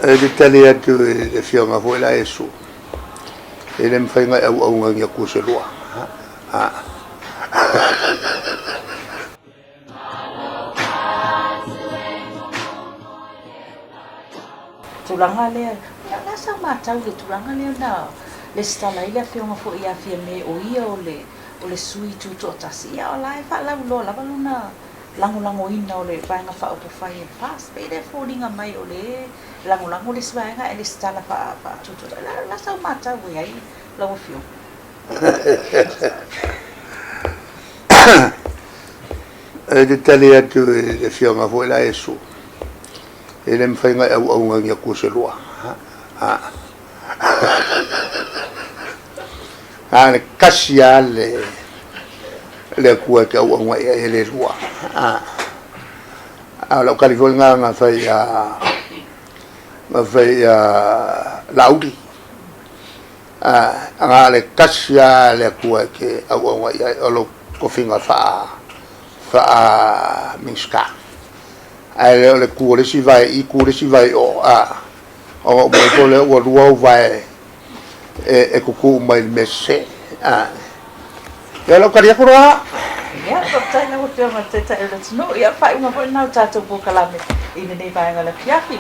Ou te tali atu i le Afioga foi la Iesu, e le mafai ona e auauna i ni Atua se lua. Tulaga lea, ia o le a sau matau i le tulaga lea na lesitala ai le afioga foi ia Fiame o ia o le o le sui tutoatasi, ia o la e faalauiloa lava lona lagolagoina o le Vaega Faaupufai e le FAST. Pei lea e foliga mai o lea e lagolago le isi vaega ae lesitala faa-tutoatasi. O le a sau matau i ai lau afioga? Ou te tali atu i le afioga foi la Iesu, e le mafai ona e auauna i ni Atua se lua. Na o le tasi lava le le Atua e te auauna i ai, e le lua. A o lau tali foi lena na fai ia na fai ia Laauli, na o le tasi lava le Atua e te auauna i ai, o lou tofiga faa faa-Minisita. Ae le o le tu o le isi vae i i, tu le isi vae i o, ona uma ifo lea ua lua ou vae e tutu uma i le mea sese. Ia, o lau tali atu lena. Ia, faafetai lau Afioga i le Taitai o le atunuu. Ia, o le faaiuga foi lena o le tatou polokalame i lenei vaega o le afiafi.